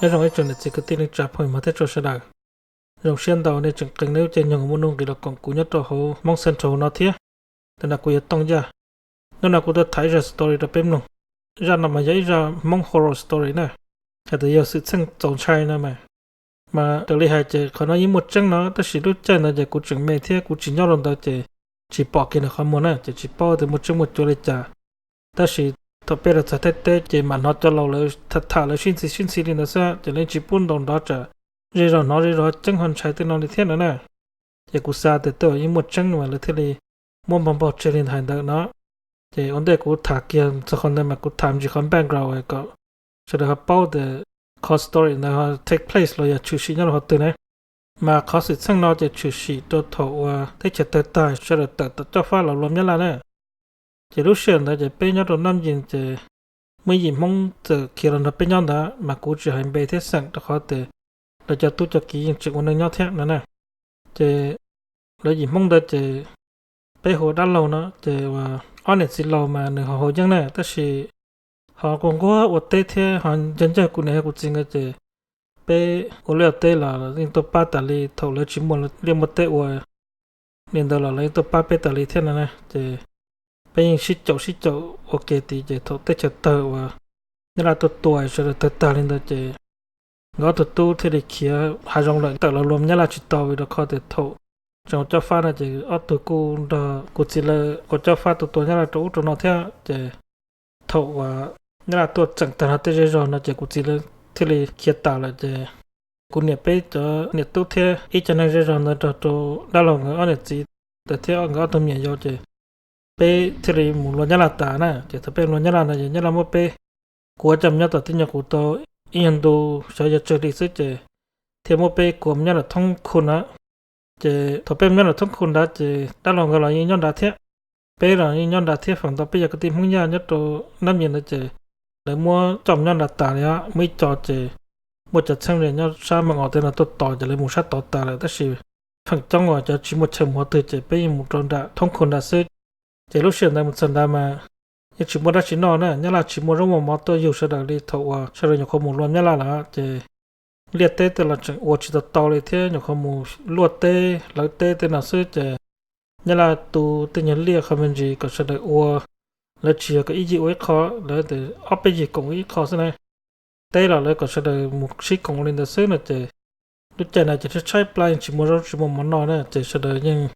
Nyob zoo ib tsoom niam txiv kwv tij neej tsa phooj ywg thiab txhua sawv daws. Zoo siab ntau nej tseem qee nej lub caij nyoog muaj nuj nqis los koom kuv nyob rau hauv Hmoob Central no thiab. Ntawm no kuv yog Tooj Yaj. Hnub no kuv tuaj tham ib zaj story rau peb mloog. Zaj no mas yog ib zaj Hmoob horror story na, hais tias yog xwm txheej txaus ntshai no mas. Mas raws li hais ces qhov no yeej muaj tseeb no, tab sis lub caij ntawd ces kuv tseem me thiab kuv tsis nyob rau ntawd ces tsis pom kiag nws qhov muag na, ces tsis paub tias muaj tseeb muaj cuav li cas. Tab sis thaum peb los txog Thaib teb ces mam hnov cov laus lawv tham tham lawv sib ntxhi sib ntxhi li ntawd xwb, ces lawv tsis pub ntaus nrov tsam zej zog hnov zej zog tseeb ho ntshai tej no li thiab no na. Ces kuv xav tias tej zaum yeej muaj tseeb mas lawv thiaj li muab npog npog tseg li hais ntawd no. Ces ua ntej kuv tham kiag txog qhov ntawd mas kuv tham ntsis qhov background kom sawv daws ho paub tias qhov story ntawd ho take place los yog tshwm sim nyob rau qhov twg na. Mas qhov xwm txheej no ces tshwm sim rau thaum uas teb chaws tawg tag sawv daws tawm tom cob fab los luam Nyab Laj na. Ces lub sij hawm ntawd ces peb nyob rau Nab Yis ces muaj ib yim Hmoob txawm khiav los nrog peb nyob ntawd mas kuv tsis hais npe thiab xeem rau qhov tias lawv cov tub cov kiv yeej tseem ua neej nyob thiab no na. Ces lawv yim Hmoob ntawd ces peb hu ua dab laug no ces ob niam txiv laus mas nws ho haus yeeb na, tab sis ho quaj nquag ua teb thiab ho ncawg ncawg kuv niam thiab kuv txiv nkawd ces peb ua liaj teb los yeej tuaj pab tas li, thaum lawv tsis muaj liaj muaj teb ua li ntawd los lawv yeej tuaj pab peb tas li thiab no na. Ces peb yeej sib caum sib caum ua ke tid ces thaum teb chaws tawg uas Nyab Laj tuaj tua sawv daws tawg tag li ntawd ces nkawd ob tug tub thiaj li khiav hav zoov lawm, tawm los luam Nyab Laj tsis tau vim rau qhov tias thaum tseem ua cob fab no ces ob tug kuj nrog kuv txiv lawv ua cob fab tua tua Nyab Laj rau ub rau no thiab. Ces thaum uas Nyab Laj tuaj txeem tag nrho tej zej zog no ces kuv txiv lawv thiaj li khiav tas lawm ces kuv niam peb cov niam tub thiab ib co neeg zej zog ntawd nrog rau dab laug nkawd ob niam txiv ntawd thiab nkawd ob tug me nyuam yaus ces peb thiaj li mus luam Nyab Laj tas na. Ces thaum peb luam Nyab Laj no ces Nyab Laj muab peb kuam coj mus nyob tom teb nyuag qus tau ib nyuag ntu, xyov yog tsawg hli xwb ces thiaj muab peb kuam mus nyob nram thoob khu na. Ces thaum peb mus nyob nram thoob khu nrad ces dab laug nkawd los yeej nyob nrad thiab, peb los yeej nyob nrad thiab, feem ntau peb yog kwv tij Hmoob Yaj nyob rau Nab Yis ntawd ces lawv muab coj mus nyob nrad tas li os. Muaj ib co ces muaj cov txheeb ze nyob sab Meej Os tej no tuaj tos ces lawv mus sab tod tas lawm, tab sis feem coob uas cov tsis muaj chaw mus qhov twg ces peb yeej mus rau nram thoob khu nrad xwb. Ces lub sij hawm ntawd mus txog nrad mas yeej tsis muaj dab tsi noj na, Nyab Laj tsis muaj zaub muaj mov tuaj yug sawv daws li thaum uas sawv daws nyuam qhuav mus luam Nyab Laj lawm ces liaj teb tej los tseem ua tsis tau tau li thiab, nyuam qhuav mus luaj teb hlawv teb tej no xwb ces Nyab Laj tu tej nyuag liaj qhov me ntsis kom sawv daws ua, lawv tsis yog kom ib yig ua ib qho, lawv tias ob peb yig koom ua ib qho xwb na. Teb los lawv kom sawv daws mus sib koom li ntawd xwb no ces lub caij no ces tshaib tshaib plab yeej tsis muaj zaub tsis muaj mov noj na ces sawv daws yeej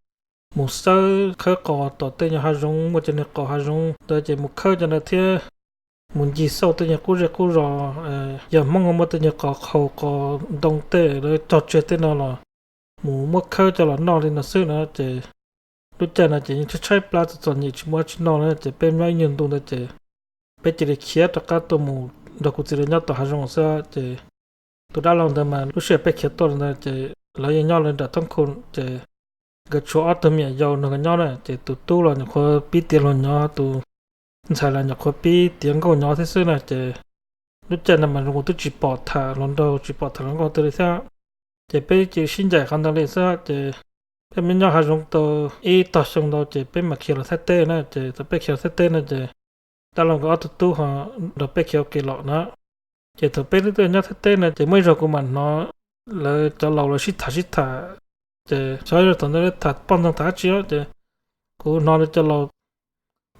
mus xawb khawb qos tom tej nyuag hav zoov, muaj cov niag qos hav zoov ntawd ces mus khawb cov ntawd thiab mus ncig xauj tej nyuag qub zej qub zos, yog Hmoob ho muaj tej nyuag qos qhaus qos ntoo tej lawv cog tseg tej no los mus muab khawb coj los noj li no xwb na ces lub caij no ces yeej tshaib tshaib plab txom txom nyem tsis muaj dab tsi noj na ces peb nyob ib nyuag ntu ntawd ces peb cia li khiav rov qab tuaj mus nrog kuv txiv lawv nyob tom hav zoov xwb ces tus dab laug ntawd mas lub sij hawm peb khiav tuaj ntawd ces lawv yeej nyob lawv nram thoob khu ces nkawd tshuav ob tug me nyuam yaus nrog nkawd nyob na ces tus tub los nyuam qhuav pib tiav hluas nyob, tus ntxhais los nyuam qhuav pib tiav nkauj nyob thiab xwb na ces lub caij no mas zoo twb tsis pom tham hluas nraug tsis pom tham hluas nkauj twg li thiab. Ces peb cia li sib ncaim qhov ntawd li xwb ces peb mus nyob hav zoov tau ib tog xyoo ntau ces peb mam khiav los Thaib teb na ces thaum peb khiav los Thaib teb no ces dab laug nkawd ob tug tub ho nrog peb khiav ua ke los na. Ces thaum peb twb tuaj nyob Thaib teb no ces muaj ib zaug kuv mam hnov lawv cov laus lawv sib tham sib tham, ces xyov yog thaum ntawd lawv tham poj ntxoog tham dab tsi ces kuv hnov lawv cov laus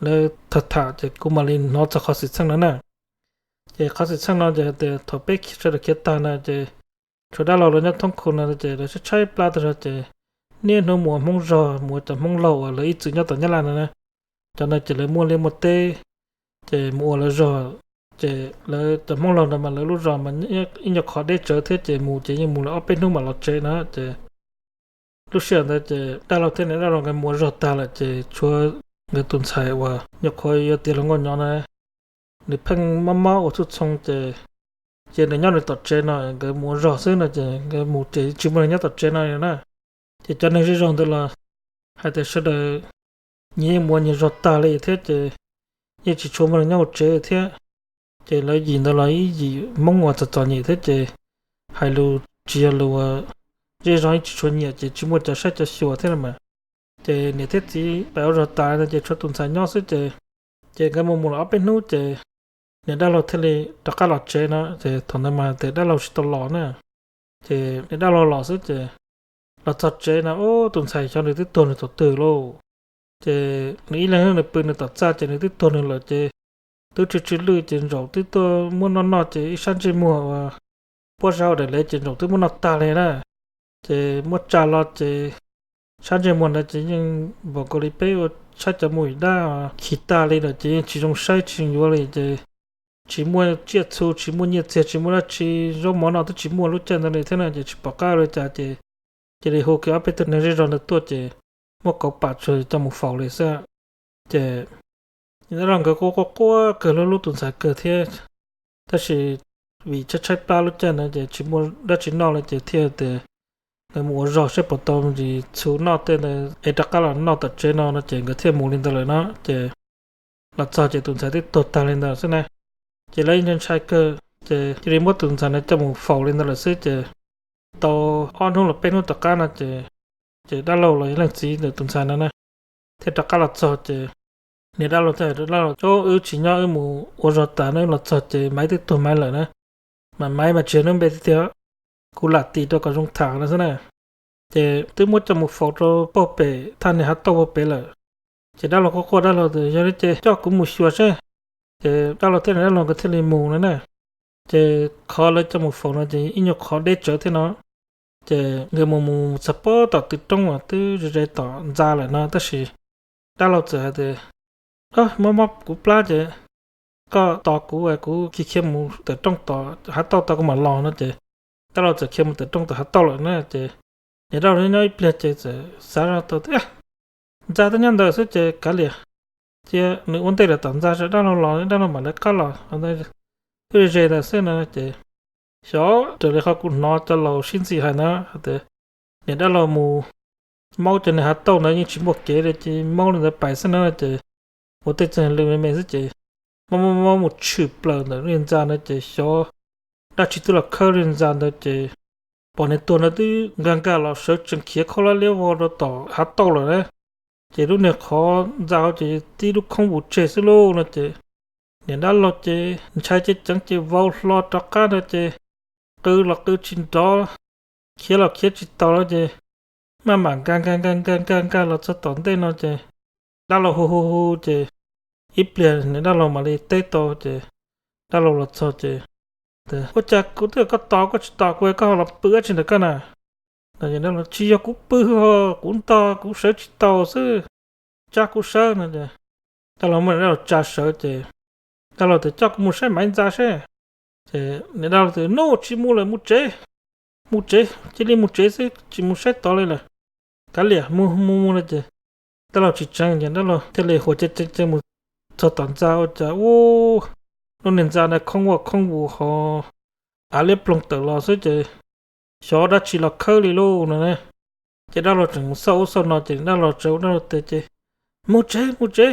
lawv tham tham ces kuv mam li hnov txog qhov xwm txheej no na. Ces qhov xwm txheej no ces hais tias thaum peb sawv daws khiav tag no ces tshuav dab laug lawv nyob thoob khu no ces lawv tshaib tshaib plab tag zog ces niaj hnub mus ua Hmoob zog, mus ua cov Hmoob laug uas lawv ib txwm nyob tom Nyab Laj no na. Cov no ces lawv muaj liaj muaj teb ces mus ua lawv zog. Ces lawv cov Hmoob laug ntawd mas lawv lub zos mas ib nyuag qhov deb tsawv thiab ces mus ces yeej mus lawv ob peb hnub mam los tsev na ces lub sij hawm ntawd ces dab laug thiab niam dab laug nkawd mus ua zog tag lawm ces tshuav nkawd tus ntxhais uas nyuam qhuav yuav tiav hluas nkauj nyob na, nws pheej mob mob ua txhua txhoo ces cia nws nyob nws tom tsev no, nkawd mus ua zog xwb no ces nkawd mus ces tsis muaj neeg nyob tom tsev no li na. Ces cov neeg zej zog ntawd los hais tias sawv daws nyias yeej mus ua nyias zog tag li thiab ces yeej tsis tshua muaj neeg nyob hauv tsev thiab. Ces lawv yim ntawd los ib yim Hmoob uas txom txom nyem thiab ces hais lus tsis yog lus uas zej zog, yeej tsis tshua nyiam ces tsis muaj cov saib cov xyuas thiab no mas. Ces niam thiab txiv pais ua zog tas no ces tshuav tus ntxhais nyob xwb ces, ces nkawd mus mus los ob peb hnub ces niam dab laug thiaj li rov qab los tsev no. Ces thaum ntawd mas tias dab laug tsis tau los na, ces niam dab laug los xwb ces los txog tsev no ub tus ntxhais xyov nws twb tuag nws thaum twg lauj. Ces nws ib leeg nws pw nws tom txaj ces nws twb tuag nws lawm ces twb tsw tsw lwj ces ntsaum twb tuaj muab noj noj ces ib sab ntsej muag uas puab zab ua daim lev ces ntsaum twb muab noj tag li na. Ces muab tsa los ces sab ntsej muag ntawd ces yeej npaum nkaus li peb ua saib cov mus ib dab khi tag li lawm ces yeej tsis zoo saib tsis zoo yuav li ces tsis muaj tsiaj txhu tsis muaj nyiaj txiag tsis muaj dab tsi, zaub mov no twb tsis muaj lub caij ntawd li thiab na ces tsis pom qab ua li cas ces cia li hu kiag ob peb tug neeg zej zog ntawd tuaj ces muab kauv pam tsuag coj mus faus li xwb. Ces niam dab laug nkawd quaj quaj quaj kawg lub lub tus ntxhais kawg thiab, tab sis vim tshaib tshaib plab lub caij ntawd ces tsis muaj dab tsi noj li ces thiaj tias nkawd mus ua zog saib puas tau ntsis txhu noj tej ntawd es rov qab los noj tom tsev no no ces nkawd thiaj mus li ntawd lawm no ces los txog ces tus ntxhais twb tuag tag li ntawd xwb na. Ces lawv ntshai kawg ces cia li muab tus ntxhais ntawd coj mus faus li ntawd lawm xwb ces tau ob hnub los peb hnub tom qab no ces, ces dab laug los yog leej txiv ntawm tus ntxhais no na thiaj rov qab los txog ces niam dab laug thiaj hais rau dab laug, Wb tsis nyob wb mus ua zog tas no, wb los txog ces Maiv twb tuag Maiv lawm na, mas Maiv mas tsis yog hnub npe tiag tiag, kuv lam tis rau kom zoo tham no xwb na. Ces twb muab coj mus faus rau puag pem thaj niag hav tauj puag pem lawm. Ces dab laug quaj quaj dab laug tias, Yog li ces coj kuv mus xyuas seb. Ces dab laug thiab niam dab laug nkawd thiaj li mus no na. Ces qhov lawv coj mus faus no ces ib nyuag qhov deb tsawv thiab no. Ces nkawd mus mus txog puag tom tw roob uas twb ze ze tom ntxa lawm no tab sis dab laug txawm hais tias, Mob mob kuv plab ces koj tos kuv, kuv khiav khiav mus tawm rooj tom hav tauj tau kuv mam los no ces dab laug txawm khiav mus tawm rooj tom hav tauj lawm na ces niam dab laug nyob ib pliag ces txawm xav zoj tau tias, Ntxa twb nyob ntawd xwb ces kav liam, cia nws ua ntej lawm tom ntxa es dab laug los dab laug mam lawv qab los, twb ze ntawd xwb no ces xyov raws li qhov kuv hnov cov laus sib ntxhi hais na tias niam dab laug mus maub cov niag hav tauj ntawd yeej tsis muaj kev li ces maub li ntawd pais xwb na ces ua tej txeeg lw me me xwb ces maub maub mus tshwm plaws ntawm lub niag ntxa ntawd ces xyov dab tsi twb los khawb lub niag ntxa ntawd ces pom niag tuag ntawd twb nkag nkag los sawv tsees khiav khaub hlab liab vog rau tom hav tauj lawm na. Ces lub niag qhov ntxa hauv ces tib lub khoob vus tseg xwb lauj no ces niam dab laug ces ntshai ceev ceev ces vau hlo rov qab ntawd ces qw los qw tsis nrov, khiav los khiav tsis taus lawm ces maj mam nkag nkag nkag nkag nkag nkag los txog tom ntej no ces dab laug hu hu hu ces ib pliag niam dab laug mam li teb tau ces dab laug los txog ces, Ua cas kuv twb kom koj tos koj tsis tos kuv, koj ho los pw dab tsi ntawm koj na? Tsis yog kuv pw ho, kuv ntog kuv sawv tsis tau xwb, tsa kuv sawv no ces dab laug muab niam dab laug tsa sawv ces dab laug tias, Coj kuv mus saib Maiv Ntxa seb. Ces niam dab laug tias, Nub tsis mus lawm, mus tsev, mus tsev, cia li mus tsev xwb tsis mus saib tod li lawm, kav liam, mus mus mus no ces dab laug tsis tseev ces dab laug thiaj li huas ceev ceev mus txog tom ntxa ua cas ub, lub niag ntxa ntawd khoob vaj khoob vus ho av liab ploog tawm los xwb ces xyov dab tsi los khawb li lauj no. Ces dab laug tseem mus xauj ub xauj no ces dab laug tseem ua dab laug tes ces, Mus tsev mus tsev,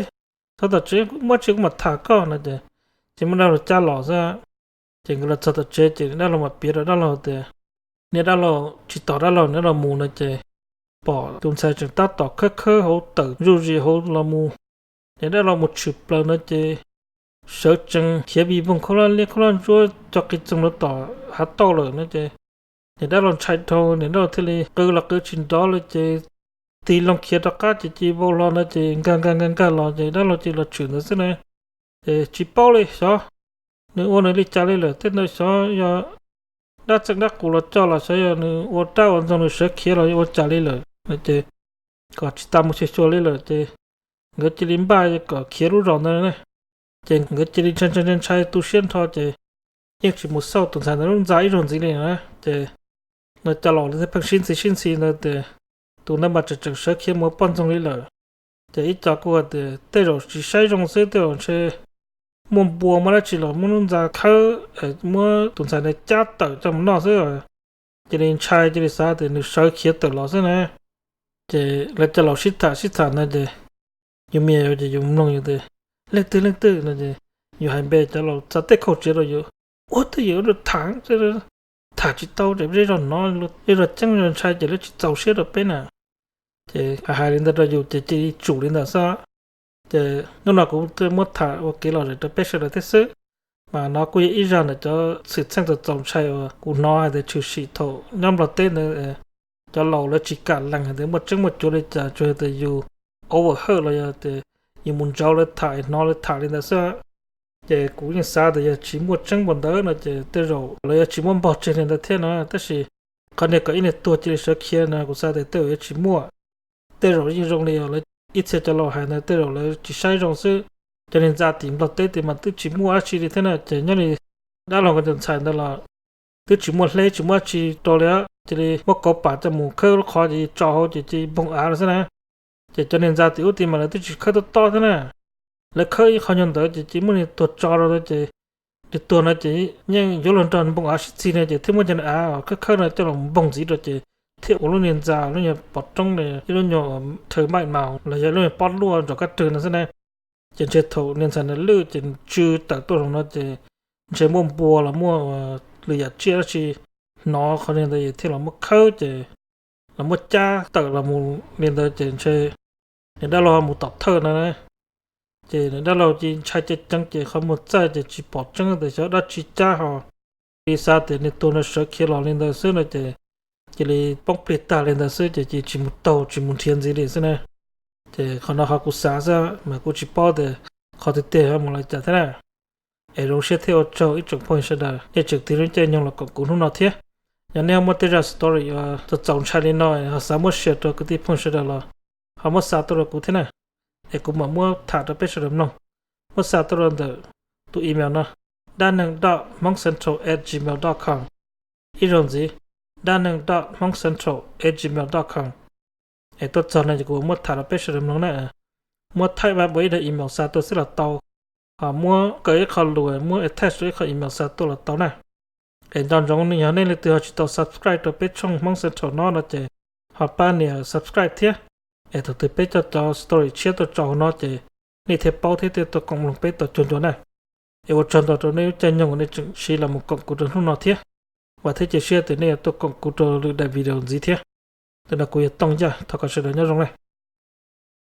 txhob tom tsev, muaj dab tsi kuv mam tham koj no ces, ces muab dab laug cab los xwb. Ces nkawd los txog tom tsev ces dab laug mam piav rau dab laug tias, niam dab laug tsis tos dab laug, dab laug mus no ces pom tus ntxhais tseem tab tom khawb khawb hauv tawm zuj zus hauv los mus. Ces dab laug mus tshwm plaws no ces sawv tsees khiav vij voog khaub hlab liab khaub hlab ntsuab co qis txoog rau tom hav tauj lawm no ces, ces dab laug ntshai dhau, ces dab laug thiaj li qw los qw tsis nrov li ces tig loo khiav rov qab ces cia li vau hlo no ces nkag nkag nkag nkag los ces dab laug cia li los tshwm ntawd xwb na. Ces tsis paub li, xyov nws ua nws li cas li lawm, tej ntawd xyov yog dab txeej dab qus los coj los xyov yog nws ua dab ua ntxoog nws sawv khiav los ua cas li lawm no ces kom tsis tas mus xyuas xyuas li lawm ces nkawd cia li npaj kom khiav lub zos ntawd na. Ces nkawd cia li ntshai ntshai ntshai tu siab nrho ces yeej tsis mus xauj tus ntxhais ntawd lub ntxa ib zaug ntxiv li na. Ces no cov laus li thiaj pheej sib ntxhi sib ntxhi ntawd tias, Tus ntawd mas tseem tseem sawv khiav mus ua poj ntxoog li lawm. Ces ib co kuj tias, Tej zaum tsis saib zoo xwb, tej zaum ntshe muaj npua muaj dab tsi los muab lub ntxa khawb, muab tus ntxhais ntawd cab tawm coj mus noj xwb. Cia li ntshai cia li xav tias nws sawv khiav tawm los xwb na. Ces lawv cov laus sib tham sib tham ntawd ces yus me nyuam ces yus mloog yus tias, Leej twg leej twg no ces yus hais npe, cov laus txav tej khau tsiav rau yus, Ua twj ywm tham, tham tsis tau ces zej zog hnov, zej zog ceeb zej zog ntshai ces lawv tsis txaus siab rau peb na. Ces hais hais li ntawd rau yus ces cia li tsum li ntawd xwb. Ces hnub no kuv thiaj muab tham ua kev lom zem rau peb sawv daws thiab xwb. Mas no kuj yog ib zaj ntawm cov xwm txheej txaus txaus ntshai uas kuv hnov hais tias tshwm sim thaum nyob Nplog teb ntawd, cov laus lawv tsis kam lees hais tias muaj tseeb muaj cuav li cas, tsuas yog tias yus over heard los yog tias yus mus ntsauv lawv tham hnov lawv tham li ntawd xwb. Ces kuv yeej xav tias yog tsis muaj tseeb npaum ntawd no ces tej zaum lawv yuav tsis muab npog tseg li ntawd thiab no, tab sis qhov niag kom ib niag tuag cia li sawv khiav no kuv xav tias tej zaum yuav tsis muaj. Tej zaum yeej zoo li lawv ib txhia cov laus hais ntawd, tej zaum lawv tsis saib zoo xwb. Cov niag ntxa tim Nplog teb tias mas twb tsis muaj dab tsi li thiab na, ces nyob li dab laug ko cov ntxhais ntawd los twb tsis muaj hleb tsis muaj dab tsi rau li, cia li muab kauv pam coj mus khawb lub qhov ces tso hauv ces cia li npoog av lawm xwb na. Ces cov niag ntxa tim ub tim mas lawv twb tsis khawb tob tob thiab na, lawv khawb ib qho nyuag ntawd ces cia li muab niag tuag tso rau ces niag tuag no ces yeej yuav luag nrog npoog av sib txig no ces thiaj muab cov niag av khawb khawb no coj los npoog ntxiv rau ces thiaj ua lub niag ntxa lub nyuag pov roob, ib lub nyuag termite mound los yog lub nyuag pob luaj nrov kab rwg no xwb na. Ces ntshe thaum niag ntxhais ntawd lwj ces tsw tawm tuaj zoo no ces ntshe muaj npua los muaj lwm yam tsiaj dab tsi hnov qhov niag ntawd es thiaj los muab khawb ces los muab cab tawm los mus li ntawd ces ntshe niag dab laug ho mus tom thawj no na. Ces niag dab laug cia li ntshai ceev ceev ces qhov muag txaij ces tsis pom tseeb tias xyov dab tsi cab ho, cia li xav tias niag tuag no sawv khiav los li ntawd xwb no ces cia li poob plig tag li ntawd xwb ces cia li tsis mus taug tsis mus nrhiav ntxiv li xwb na. Ces qhov no qhov kuv xav xwb mas kuv tsis paub tias qhov tiag tiag ho mus li cas thiab na. Es zoo siab thiab ua tsaug ib tsoom phooj ywg sawv daws nej tseem tig lub caij nyoog los koom kuv hnub no thiab. Yog nej ho muaj tej zaj story uas txaus txaus ntshai li no ho xav muab share rau kwv tij phooj ywg sawv daws los ho muab xa tuaj rau kuv thiab na, es kuv mam muab tham rau peb sawv daws mloog. Muab xa tuaj rau ntawm tus email no, dab neeg dot hmooncentral at gmail dot com. Ib zaug ntxiv, dab neeg dot hmooncentral at gmail dot com. Es tuaj txog no ces kuv muab tham rau peb sawv daws mloog na. Muab thaij mas ua ib daim email xa tuaj xwb los tau, ho muab kaw ib qho lus muab attach rau ib qho email xa tuaj los tau na. Es nco ntsoov yog nej leej twg ho tsis tau subscribe rau peb tshooj Hmoob Central no no ces ho pab nias subscribe thiab, es thaum twg peb coj cov story tshiab tuaj tso hauv no ces nej thiaj paub thiab thiaj tuaj koom mloog peb tau cuag ncua na. Es ua tsaug ntau rau nej lub caij nyoog uas nej tseem siv los mus koom kuv rau hnub no thiab. Vam thiab cia siab tias nej yuav tuaj koom kuv rau lwm daim video ntxiv thiab. Ntawm no kuv yog Tooj Yaj, thov kom sawv daws nyob zoo na.